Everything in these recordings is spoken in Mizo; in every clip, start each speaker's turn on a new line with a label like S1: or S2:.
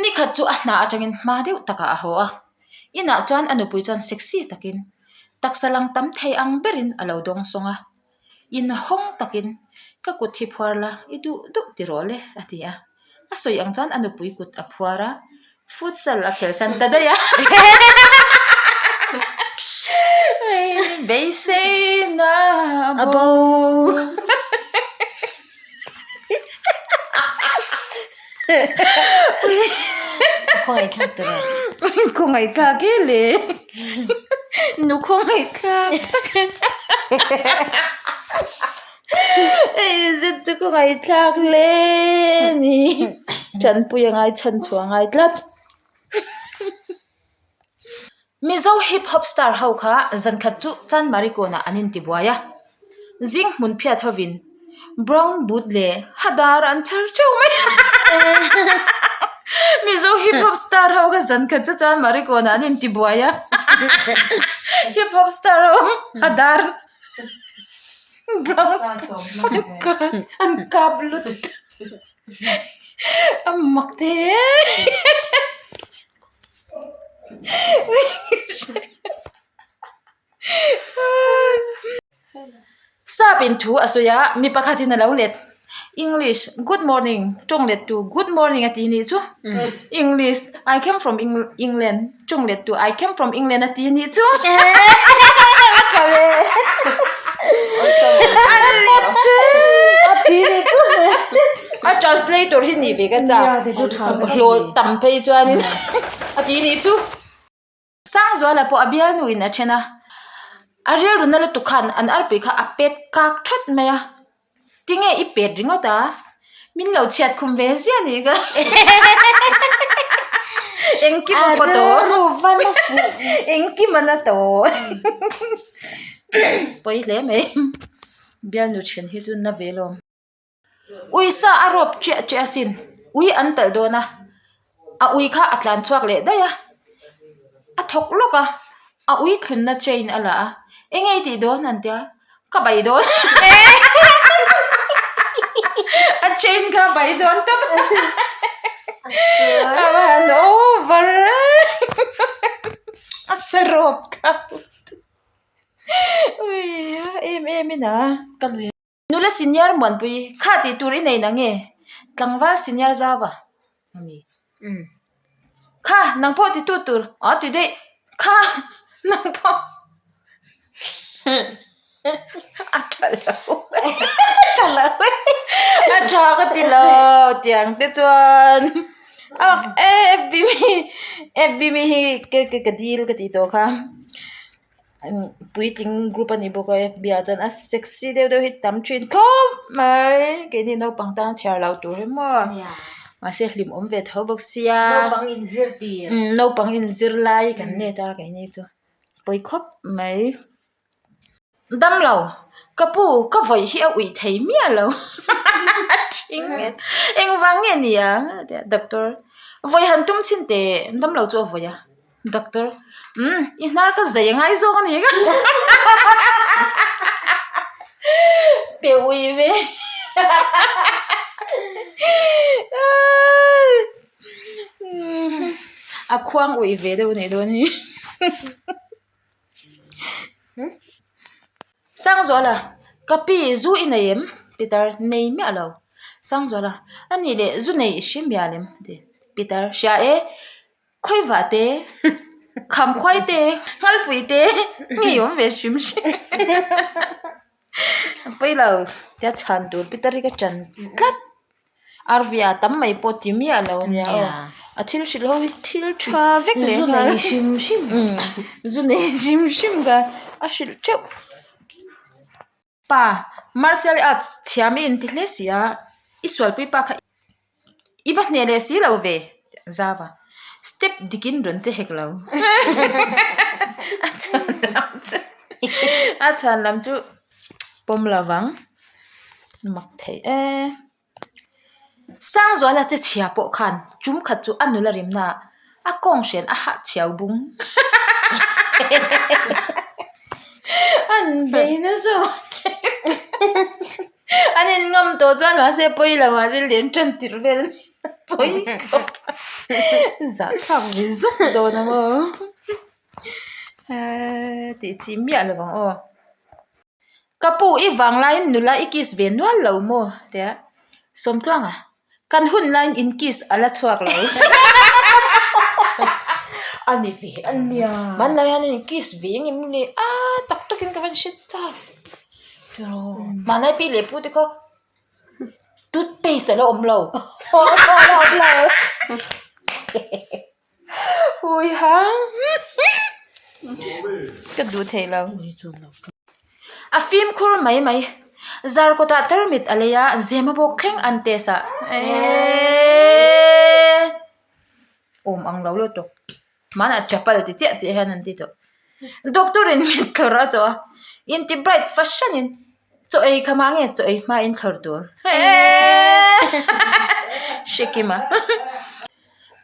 S1: Nikhat chu a hna atangin hma deuh takah a haw a, inah chuan a nupui chuan sexy takin taksa lang tam thei ang berin a lo dawng sawng a, inhawng takin ka kut hi phuar la i duh duh ti rawh le a ti a, a sawi ang chuan a nupui kut a phuar a, futsal a khelh san ta daih a. Beiseina a bo.
S2: Khawngaih thlak tur a.
S1: Khawngaih thlak e le. Nu khawngaih thlak tak e. Hei zet chu khawngaih thlak hle ni. Tanpui a ngai chhan chhuah a ngai tlat. Mizo hip hop star ho kha zan khat chu Chanmari kawnah an intibuai a, zing hmun phiat hovin brown boot leh hadar an chhar theuh mai a. Mizo hip hop star ho kha zan khat chu Chanmari kawnah an intibuai a, hip hop star ho hadar brown an kap lut a mak thei e. Sap in thu a sawi a mi pakhat in a lo let English good morning tawng let tu good morning a ti nih chu English I came from England tawng let tu I came from England a ti nih chu a translator hi ni ve ka chak hlawh tam phei chuanin a ti nih chu Sangzuala pawh a bialnu in a then a a rilru na lutuk khan an arpui kha a pet kak that mai a tinge i pet ringawt a min lo chhiat khum ve ziah a nih kha engkim a pawt aw engkim a na tawh pawi hle mai bialnu then hi chu na ve lawm. Ui sa a rawp chiah chiah asin ui an talh dawn a a ui kha a tlan chhuak leh daih a a thawk lawk a a ui thlunna chain a la a eng nge i tih dawn an tia ka bai dawn a chain kha a bai dawn tawp a va han over a sa rawp kha ui em em in a. Nula senior Muanpui, kha tih tur i nei na nge? Tlangval senior Zava, Mami, umm. Kha, nang pawh ti tu tur, a ti daih, kha, nang pawh a tha lo, a tha lo, a tha ka ti lo tiang te chuan a mak e FB mi FB mi hi ka dil ka tih tawh kha. Puitling group a ni bawk a fb ah chuan a sexy deuh deuh hi tam thin khawp mai keini naupang tan chhiar loh tur hi maw mahse hlim awm ve tho bawk sia
S2: naupang inzir tir
S1: umm naupang inzir lai kan net a keini chu pawi khawp mai damlo ka pu ka vawih hi a uih thei miah lo a thing engvang nge ni ang doctor vawi han tum chhin teh damlo chu a vawi a. Doctor, Umm, i hnar kha zai a ngai zawk a ni ka. Pe ui ve. A khuang ui ve deuh a nih dawn hi. Sangzuala, Ka pi, zu i nei em? Peter, Nei miah lo. Sangzuala, A nih leh, zu nei i hre mial em? Peter, Hria e. Khawivah te, khamkhuai te, nghalpui te ngei awm ve hrim hrim a pawi lo tia chhan tur pitar hi ka chan tlat RV ah tam mai pawh ti miah lo a nia aw a thil hrilh ho hi thil tha vek leh nghal zu nei hrim hrim ka a hrilh teuh. Pa, Martial Arts thiam i inti hle si a, i sualpui pa kha i va hneh leh si lo ve, Zava, step dikin rawn che hek lo. A chhuan lam chu a chhuan lam chu pawm lo vang, mak thei e. Sangzuala che chhia pawh khan tum khat chu a nula rimna a kawng hrian a hah chhiau bung. An bei nasa an in ngam tawh chuan mahse pawi lo ah thil lian tan tirh vel a ni. Pawi khawp zahthlak ve zuk dawn a maw tih chi miah lo ang aw. Ka pu i vang laiin nula i kiss ve nual lo maw tia Sawmtluanga kan hun laiin in kiss a la chhuak lo a ni ve a nia hmanlai hian in kiss ve engem le a tak takin ka van hre chak hmanlai pi leh pu te khaw Toothpaste a la awm lo.
S2: A la awm lo.
S1: Hui ha. Ka duh thei lo. A fimkhur mai mai. Zar kawtah tarmit a lei a, zema bawk thleng an test a. Eeeeee. Awm ang lo lutuk. Hmanah chapal ti chiah chiah hian an ti tawh. Doctor in mit thlawr a chawh a, inti bright fahran in chaw ei kha mah nge chaw ei hma in thlawr tur Hrekima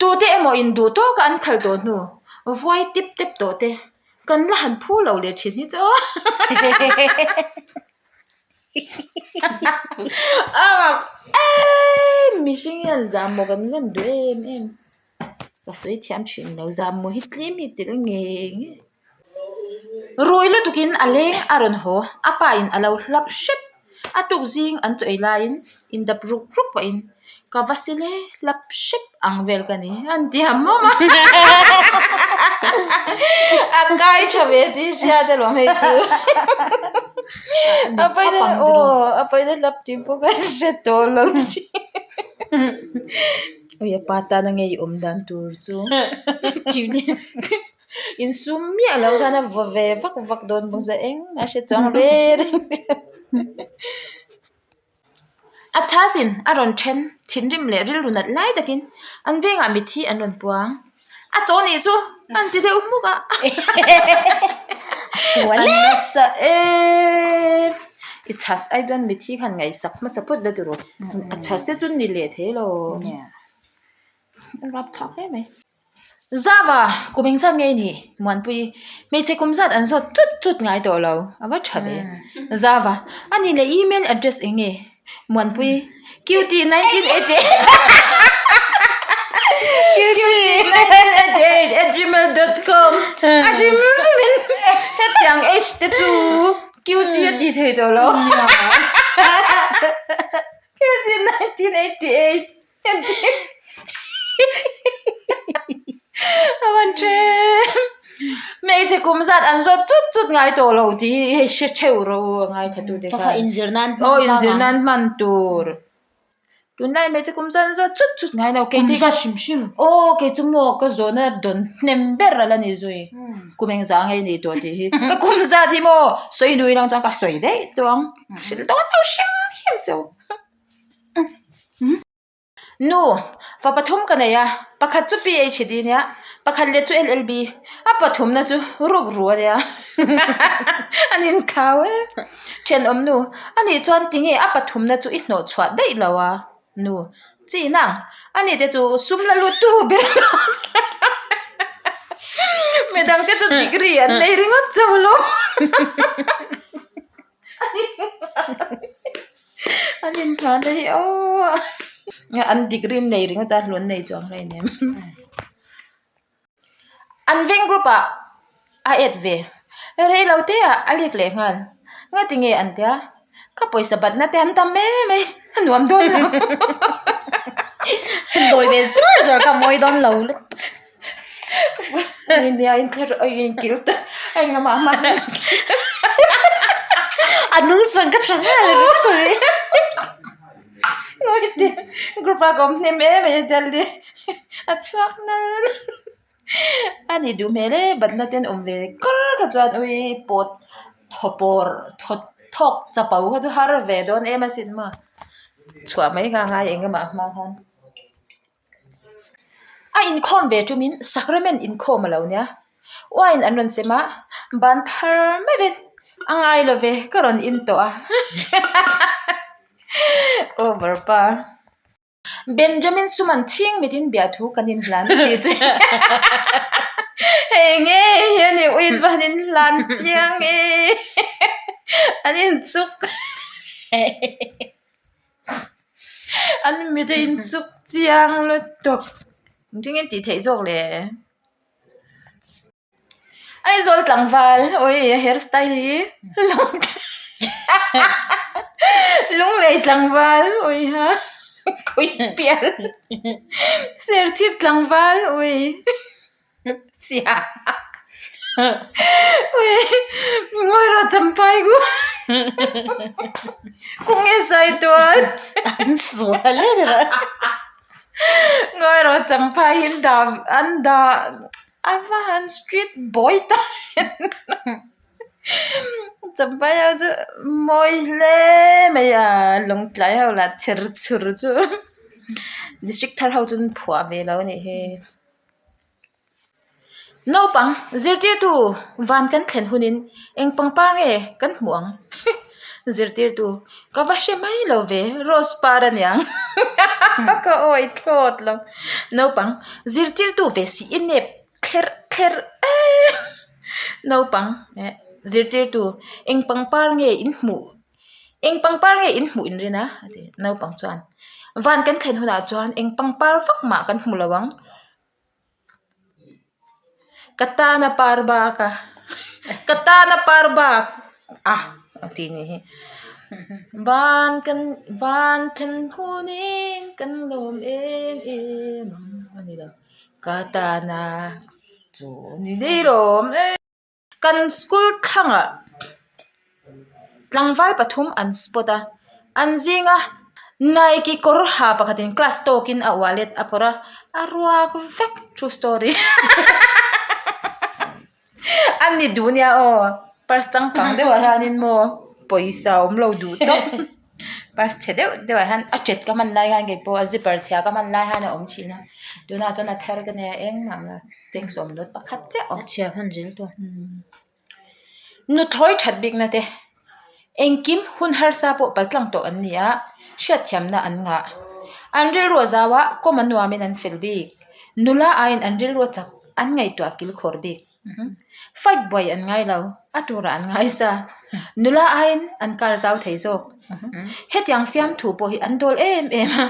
S1: tute emaw in duh tawk a an khalh tawh hnu vuai tip tep tawh te kan la han phu lo leh thin hi chu aw Mihring hian zam maw kan ngan duh em em. Ka sawi thiam thin lo zam maw hi tlem hi tel ngei ngei. Rui lutukin a leng a rawn haw a pa in a lo hlap hrep a tuk zing an chaw ei laiin in dap ruk ruk pahin ka va si le hlap hrep ang vel ka ni an ti ham hawm a a kai tha ve tih hriat alawm hei chu a paina aw a paina hlap tih pawh ka hre tawh lo. Ui a pa tana ngei awm dan tur chu insum miah lo khan a vaw ve vak vak dawn bawk se engmah a hre chuang reng reng A chhasin a rawn then thinrim leh rilru nat lai takin an vengah mitthi an rawn puang. A chaw nih chu an ti deuh hmuk a. A nasa em. I chhas ai chuan mitthi khan ngaihsak hmasa phawt la tiraw. A chhas te chu ni leh thei lo. A rapthlak hle mai. Zava kum eng zat nge i nih Muanpui hmeichhe kum zat an zawt tut tut ngai tawh lo a va tha ve. Zava a nih leh email address eng nge Muanpui qt1988 qt1988@gmail.com a hrim hrimin hetiang age te chu qt a tih thei tawh lo qt1988 A van ṭem. Hmeichhe kum zat an zawt chut chut ngai tawh lo tih hi hei hre theuh rawh u a ngaithla tu te khan.
S2: Pakhat inzir nan hman
S1: Aw inzir nan hman tur. Tunlai hmeichhe kum zat an zawt chut chut ngai lo. Kei
S2: Kum zat hrim hrim.
S1: Aw kei chu maw ka zawhna dawn hnem ber a la ni zui. Kum engzah nge ni tawh tih hi. Ka kum zat hi maw sawi nui lang chuan ka sawi daih tawh ang. Hrilh dawn lo hrim hrim cheu. Nu, fa pathum ka nei a, pakhat chu PHD nia, pakhat leh chu LLB, a pathumna chu ruk ru a nia an inthlau e. Thenawm nu, ani chuan tinge a pathumna chu i hnawh chhuah daih lo a? Nu, chi nang, ani te chu sum la lut tu ber lo midang te chu degree an nei ringawt chauh lo. An inhlan te hi aww an degree an nei ringawt a hlun nei chuang hlei nem an veng group ah a add ve rei lo te ah a leave leh nghal nga ti nge an tia ka pawisa batna te an tam em mai a nuam dawn lo
S2: dawi ve zuar zuar ka mawi dawn lo lutuk.
S1: Nia in thla rawh in kil ta a eng lamah hman
S2: A nung sang ka tha nghal ringawt a ni.
S1: Ngawi teh group ah ka awm hnem em mai a Delhi a chhuak nal a ni duh hmel e batna te an awm ve kar kha chuan ui pawt thaw pawr thaw thawk chapo kha chu har ve dawn em asin maw chhuah mai kha a ngai eng lamah hma khan. A inkhawm ve tumin sacrament inkhawm a lo nia wine an rawn sem a ban phar mai vek a ngai lo ve ka rawn in tawh a over pa Benjamin Suman chhing mitin biahthu kan inhlan a tih chu hei ngei hi a ni uin van inhlan chiang e an inchuk. An mit a inchuk chiang lutuk. Engtin nge tih theih zawk le? Aizawl tlangval awi a hair style hi Lunglei tlangval awi ha Khawipial Serchhip tlangval awi Sia awi Ngawi rawh champai ku Kawng e saitual
S2: An sual e rawh.
S1: Ngawi rawh champai hi an dah an dah a va han street boy ta champai ho chu mawi hle mai a lawngtlai ho lah chher chhur chu district thar ho chu an phuah ve lo a nih hi. Naupang zirtirtu van kan thlen hunin eng pangpar nge kan hmuh ang zirtirtu ka va hre mai lo ve rose par a niang ka awi thlawt lo naupang zirtirtu ve si i nep thlerh thlerh eee naupang eh zirtirtu eng pangpar nge in hmuh eng pangpar nge in hmuh in rin a a ti naupang chuan van kan thlen hunah chuan eng pangpar vak mah kan hmu lo ang. Ka tana par bak a ka tana par bak a a tih ni hi van kan van then hunin kan lawm em em ang a ni lo ka tana chu ni daih lawm e. Kan school thlangah tlangval pathum an spot a, an zinga Nike kawr ha pakhatin class tawkin a wallet a phawrh a, a ruak vek true story a ni duh nia aw purse changkang deuhah hianin maw pawisa a awm lo duh tawp purse chhe deuh deuhah hian a tet ka hman lai khan keipawh a zipper chhia ka hman lai khan a awm thin a tunah chuan a thar ka nia engmah la. Chengsawm dawt pakhat chiah awm.
S2: A chhia hman zel tawh.
S1: Nuthlawi that bikna te engkim hun harsa pawh paltlang tawh an ni a, hriatthiamna an ngah. An rilru a zau a, kawm a nuamin an fel bik. Nula aiin an rilru a chak, an ngaihtuah kilkhawr bik. Fight buai an ngai lo, a turah an ngai sa. Nula aiin an kar zau thei zawk. Hetiang fiamthu pawh hi an dawl em em a,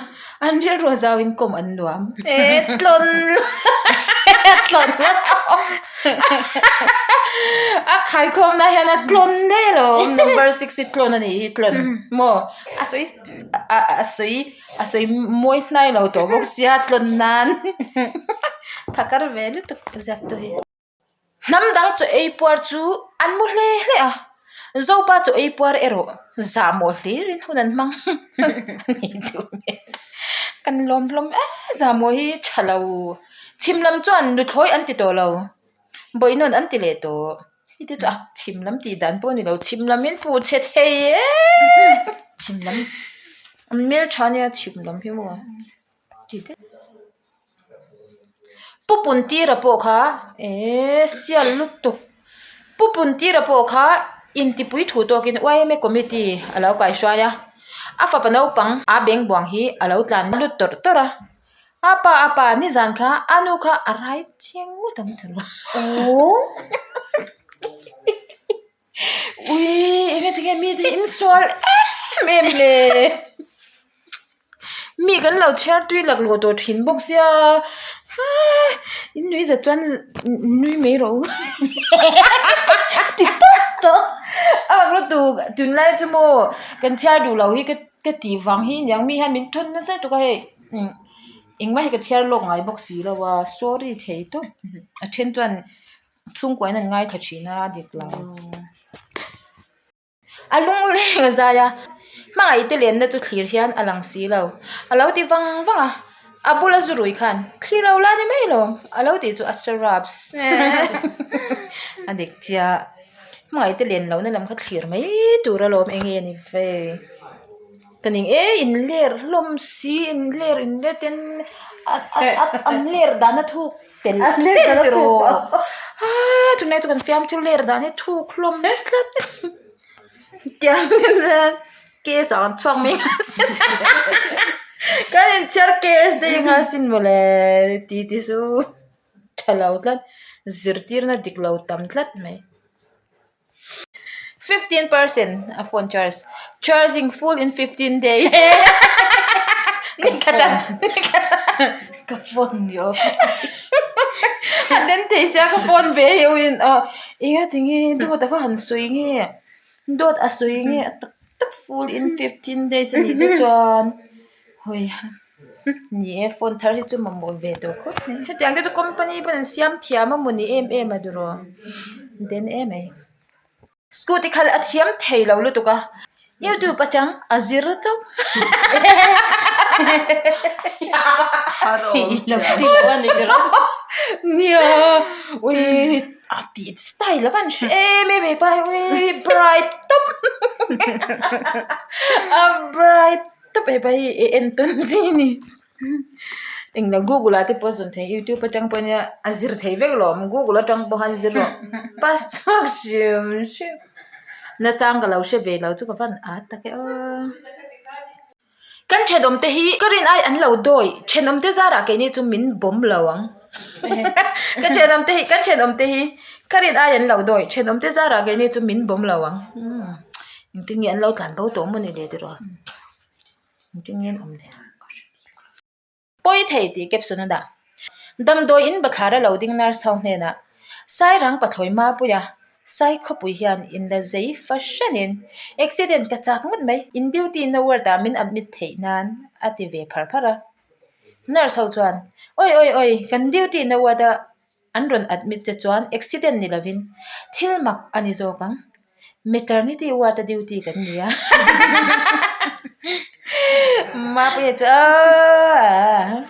S1: an rilru a zauin kawm an nuam. E tlawn tlawn a khaikhawmna hian a tlawn daih alawm number six hi tlawn a nih hi tlawn maw a sawi a sawi a sawi mawi hnai lo tawh bawk sia tlawn nan phakar ve lutuk a ziak tu hi. Hnam dang chaw ei puar chu an mu hle hle a, Zopa chaw ei puar erawh zahmawh hlirin hun an hmang a ni duh hmel. Kan lawm hlawm e, zahmawh hi tha lo. Chhim lam chuan nuthlawi an ti tawh lo, bawihnawn an ti leh tawh. Hei te chu a chhim lam tih dan pawh a ni lo, chhim lam in puh chhe thei e. Chhim lam an hmeltha ania chhim lam hi maw. Pu Puntira pawh kha eee sial lutuk Pu Puntira pawh kha intipui thu tawkin yma committee a lo kaihruai a a fapa naupang a beng buang hi a lo tlan lut tawrh tawrh a a pa a pa nizan kha a nu kha a rai chiang ngawt ang tih Ui enge tinge mi te hi in sual em em le mi kan lo chhiar tui lak luh tawh thin bawk sia hee in nui zat chuan nui mai rawh u ti tawp tawh a bak lutuk tunlai chu maw kan chhiar duh loh hi ka ka tih vang hi aniang mi hian min thawn nasa lutuk a hei umm engmah hi ka chhiar lawk ngai bawk si lo a sorry thei tawp a then chuan. Chhungkuain an ngaithla thin a, a dik lo. A lungleng a zai a, hmangaih te lenna chu thlir hian a lang si lo. A lo ti vang vang a, a bula zu rui khan thlir lo la ni mai lo, a lo tih chu a sa raps a dik chiah. Hmangaih te len lohna lam kha thlir mai tur alawm eng nge ni ve. Ka ning e in ler hlawm si in ler in ler ten an ler dan a thuk tel tel tiraw aa tunlai chu kan fiamthu ler dan hi thuk hlawm tlat tiang hian case ah kan chhuak mai ang kan inchhiar case daih anga sin mawle ti ti chu tha lo tlat zirtirna dik lo tam tlat mai. 15 percent a phone charge charging full in 15 days. Nikhat a
S2: Ka phone ni awm.
S1: A den thei sia ka phone ve hi uin aw enga tinge dawt a va han sawi nge dawt a sawi nge a tak tak full in 15 days a nih te chuan hawi ni e phone thar hi chu mamawh ve tawh khawp mai hetiang te chu company pawn an siam thiam a maw ni em em a tiraw den em mai. Scooty khalh a thiam thei lo lutuk a, YouTube atang a zir tawp. Nia ui a tih style a van hre em em hepa hi ui bright tawp a bright tawp hepa hi i en tawn chi a ni. Englo google ah te pawh a zawn thei youtube atang pawh nia a zir thei vek alawm google atang pawh khan zir rawh pass chhuak hrim hrim nachang ka lo hre ve lo chu ka van at tak e aw kan thenawm te hi ka rin ai an lo dawi thenawm te zarah keini chu min bawm lo ang ka thenawm te hi kan thenawm te hi ka rin ai an lo dawi thenawm te zarah keini chu min bawm lo ang engtin nge an lo tlan bo tawh maw ni le tiraw. Pawi thei tih caption a dah. Damdawi in bathlar a lo ding nurse ho hnenah Sairang pathlawi Mapuia Sai khawpui hian in la zei fahranin accident ka chak ngawt mai in duty na ward ah min admit theih nan a ti ve phar phar a. Nurse ho chuan Awi awi awi kan duty na ward a An rawn admit che chuan accident ni lovin thil mak a ni zawk ang. Maternity ward a duty kan ni a. Mapuia chu aaa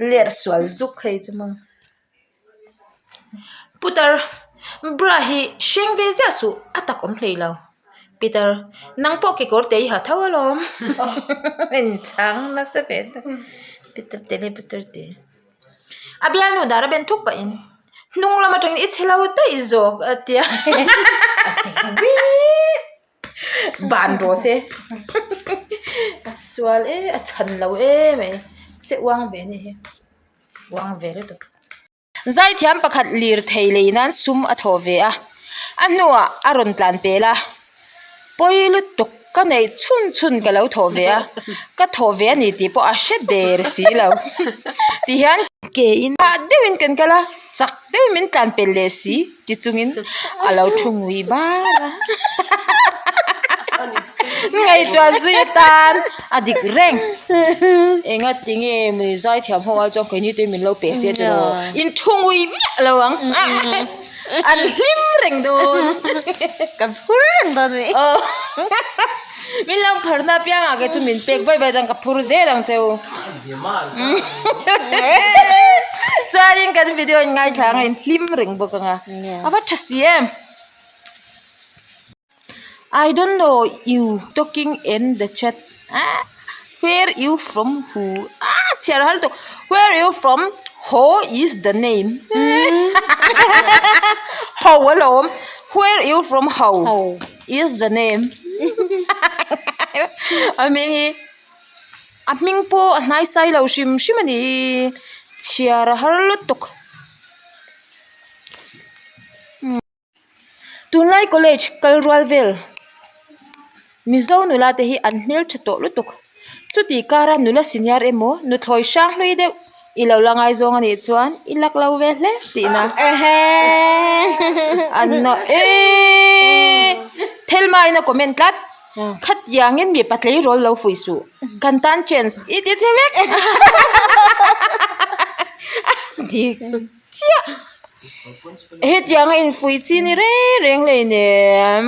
S1: ler sual zuk hei chu maw. Putar bra hi hreng ve ziah suh a tak awm hlei lo. Peter nang pawh kekawr te i ha tho alawm. Inchhang nasa ve tak. Peter te leh Peter te. A bialnu dar a ben thuk pahin hnung lam atangin i chhe lo daih zawk a ti a ban rawh se a sual e a chhan lo em mai che uang ve a nih hi uang ve lutuk. Zaithiam pakhat lirthei lei nan sum a thawh ve a a hnuah a rawn tlan pel a pawi lutuk. Ka neih chhun chhun ka lo thawh ve a, ka thawh ve a ni tih pawh a hre der si lo. Ti hian ke in ah deuhin kan kal a, chak deuhin min tlan pel leh si ti chungin a lo thu ngui bar a. Ngaihtuah zui atan a dik reng. Enga tinge mi zaithiam ho ai chuan keini te min lo pe se tiraw in thu ngui miah lo ang. An hlim reng dawn.
S2: Kan phur reng dawn mai.
S1: Aw. Min lo pharna apiangah kei chu min pek vaih vaih chuan ka phur zel ang che u. Chuanin kan video in ngaithla anga in hlim reng bawk anga. A va tha si em. I don't know you talking in the chat ah where you from who ah chhiar hal tawh where you from ho is the name ho alawm where you from ho is the name a hming hi a hming pawh a hnai sai lo hrim hrim a ni chhiar a har lutuk. Tunlai college kal rual vel Mizo nula te hi an hmeltha tawh lutuk chuti kara nula senior emaw nuthlawi hrang hlui deuh i lo la ngaizawng a nih chuan i lak lo ve hle tihna an eeeee Thelma in a comment tlat khatiangin mipa tleirawl lo fuih suh kan tan chance i ti che vek a dik. chiah hetiang a infuih chi ni reng reng lei nem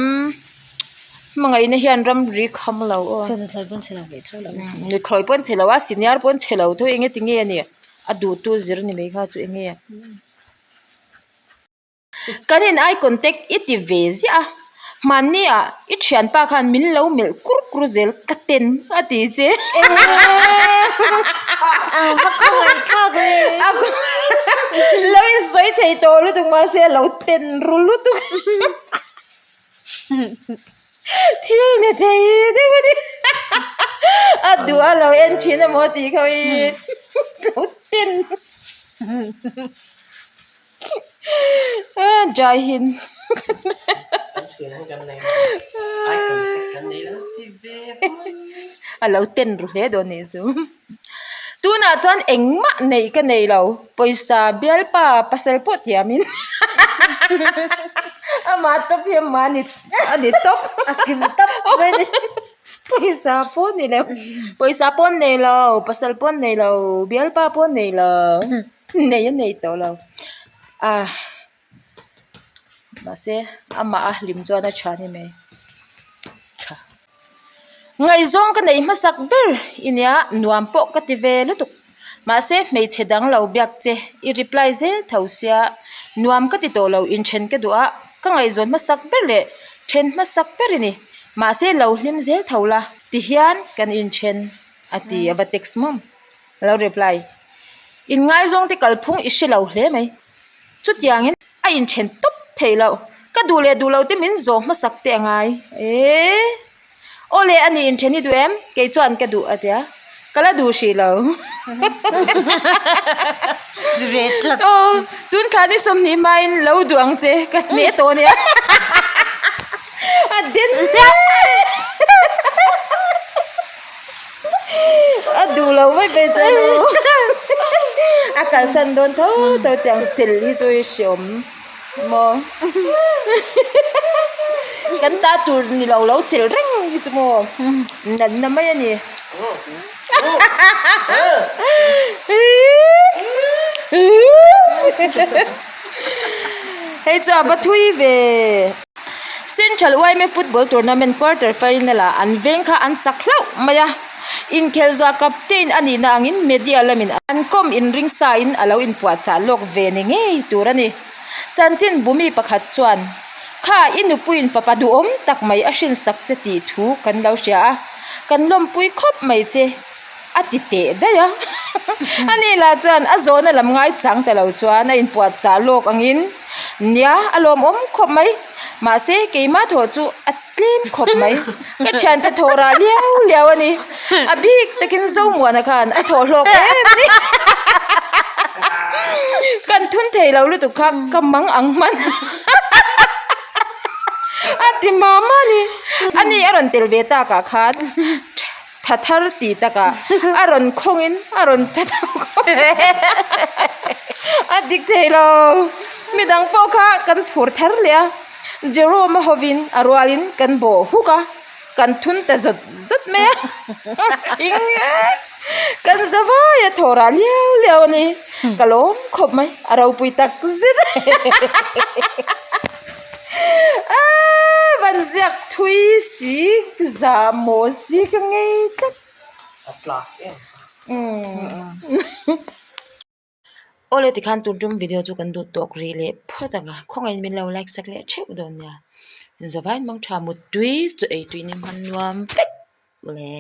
S1: hmangaihna hian ramri kham lo aw nuthlawi pawn chhe lo a senior pawn chhe lo tho enge tinge a nih a duh tu zir ni mai kha chu enge kan in eye contact i ti ve ziah a hmanni ah i thianpa khan min lo melh kur kur zel ka ten a ti che lo in sawi thei tawh lutuk mahse a lo ten ru lutuk thil ni thei deuh a ni a duh a lo en thin emaw tih kha i lo ten. Jai Hind A lo ten ru hle dawn nih chu. Tunah chuan engmah neih ka nei lo, pawisa bialpa pasal pawh tiamin amah tawp hi amah a ni a ni tawp.
S2: A kim tawp mai a ni.
S1: Pawisa pawh ni lo, pawisa pawh an nei lo, pasal pawh an nei lo, bialpa pawh an nei lo, nei a nei tawh lo. Ah mahse amah a hlim chuan a tha ni mai tha. Ngaihzawng ka neih hmasak ber i nia nuam pawh ka ti ve lutuk mahse hmeichhe dang lo biak che i reply zel tho sia nuam ka ti tawh lo inthen ka duh a ka ngaihzawn hmasak ber leh then hmasak ber i ni mahse lo hlim zel tho la tihian kan inthen a ti a va text mawm lo reply inngaizawng te kalphung i hre lo hle mai. Chutiangin a inthen tawp theih loh. Ka duh leh duh lo te min zawh hmasak teh a ngai. Eee. Aw le a ni inthen hi duh em? Kei chuan ka duh a tia. Ka la duh hrih lo. Aw, tun thla ni 20 hmain lo duh ang che ka hneh tawh ania. A den A duh lo mai mai chuan aw a kalsan dawn tho tho tiang chil hi chu i hreawm maw kan ta tur ni lo lo chil reng hi chu maw natna mai a ni. Hei chu a va thui ve. Central YMA Football Tournament quarter final ah an veng kha an chak hlauh mai a, inkhel zuah captain a nihna angin media lamin an kawm inring sa in a lo inpuahchah lawk ve ni ngei tur a ni. Chanchin bumi pakhat chuan, Kha i nupuiin fapa duhawm tak mai a hrinsak che tih thu kan lo hria a, kan lawmpui khawp mai che. A ti teh daih a. Ani lah chuan a zawhna lam ngai chang ta lo chuan a inpuahchah lawk angin, Nia, a lawmawm khawp mai. Mahse, keimah thawh chu a tlem khawp mai. Ka thiante thawh rah liau liau a ni. A bik takin Zomuana khan a thawh hlawk em a ni. Kan thun thei lo lutuk kha ka mang ang hman. A ti mah mah a ni. Ani a rawn tel ve takah khan. Tha thar tih takah a rawn khawngin a rawn tha tho khawp a dik thei lo. Midang pawh kha kan phur thar leh a, Jerome a hovin a rualin kan bawh huk a, kan thun ta zawt zawt mai a, thing kan za vai a thaw rah liau liau a ni, ka lawm khawp mai, a ropui tak zet a. Aaa van ziak thui si zah maw si ka ngei tlat.
S3: A class em.
S1: Umm. Awle tikhan tun tum video chu kan duh tawk rih leh phawt ang a, khawngaihin min lo like sak leh theuh dawn nia. Inzawvain mang tha muttui chu ei tui ni hman nuam vek le.